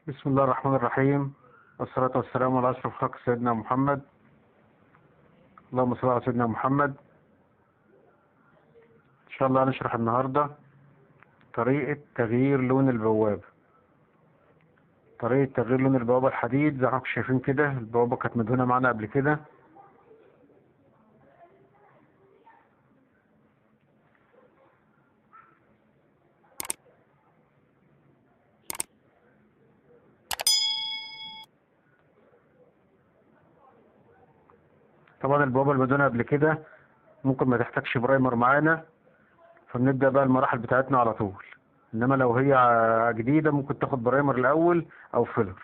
بسم الله الرحمن الرحيم، والصلاة والسلام على أشرف خلق سيدنا محمد. اللهم صل على سيدنا محمد. إن شاء الله هنشرح النهاردة طريقة تغيير لون البوابة. طريقة تغيير لون البوابة الحديد زي ما حضراتكم شايفين كده، البوابة كانت مدهونة معانا قبل كده. طبعا البوابة المدهونة قبل كده ممكن ما تحتاجش primer معانا، فبنبدأ بقى المراحل بتاعتنا على طول. انما لو هي جديدة ممكن تاخد primer الاول او filler.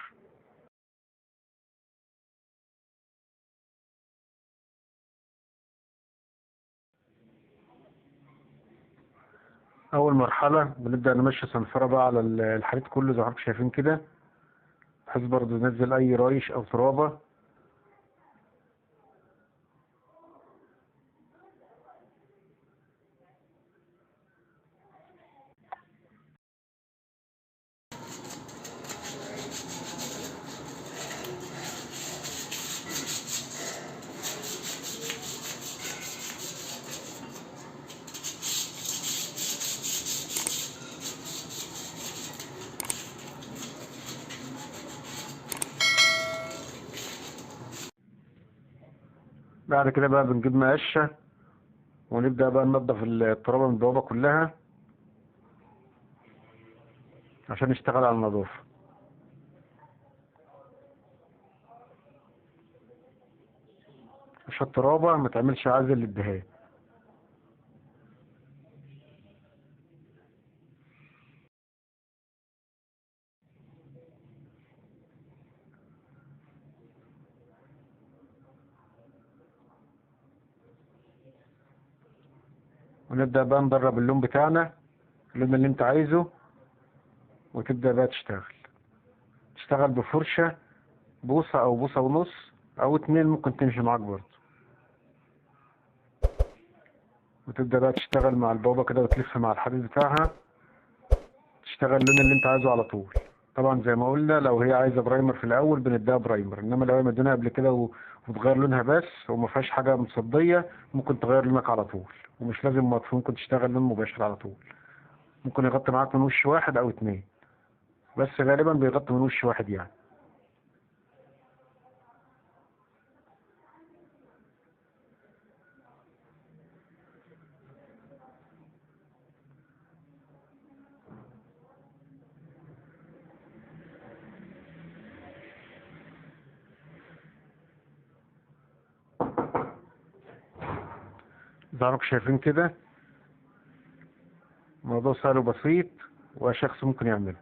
اول مرحلة بنبدأ نمشي صنفرة بقى على الحديد كله زي ما حضراتكم شايفين كده، بحيث برضو ننزل اي رايش او ترابة. بعد كده بقى بنجيب مقشة ونبدأ بقى ننضف الترابة من البوابة كلها عشان نشتغل على النظافة. عشان الترابة ما تعملش عزل للدهان. ونبدأ بقى ندرب اللون بتاعنا، اللون اللي انت عايزه، وتبدأ بقى تشتغل بفرشة بوصة او بوصة ونص او 2، ممكن تمشي معاك برضه. وتبدأ بقى تشتغل مع البوابة كده وتلف مع الحديد بتاعها، تشتغل اللون اللي انت عايزه على طول. طبعا زي ما قلنا لو هي عايزة primer في الاول بنديها primer، انما لو هي مدهونة قبل كده وتغير لونها بس وما فيهاش حاجة مصدية ممكن تغير لونك على طول، ومش لازم مطفي، ممكن تشتغل لون مباشر على طول. ممكن يغطي معاك من وش واحد او 2، بس غالبا بيغطي من وش واحد يعني. زي ما شايفين كده الموضوع سهل وبسيط وشخص ممكن يعمله.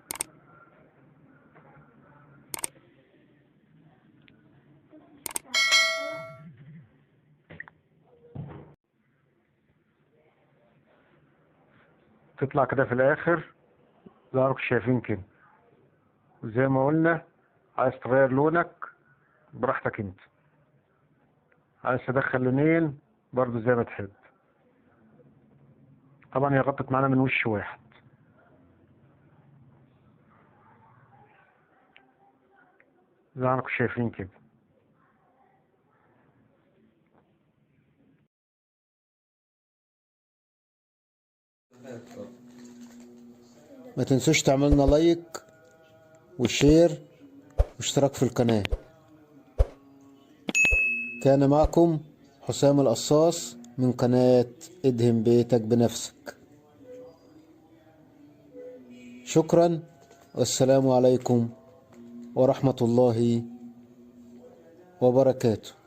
تطلع كده في الاخر زي ما شايفين كده. وزي ما قلنا عايز تغير لونك براحتك انت، عايز تدخل لونين برضو زي ما تحب. طبعا هي غطت معانا من وش واحد. زي ما انتم شايفين كده. ما تنسوش تعملنا like و share واشتراك في القناة. كان معكم حسام القصاص من قناة ادهن بيتك بنفسك. شكرا والسلام عليكم ورحمة الله وبركاته.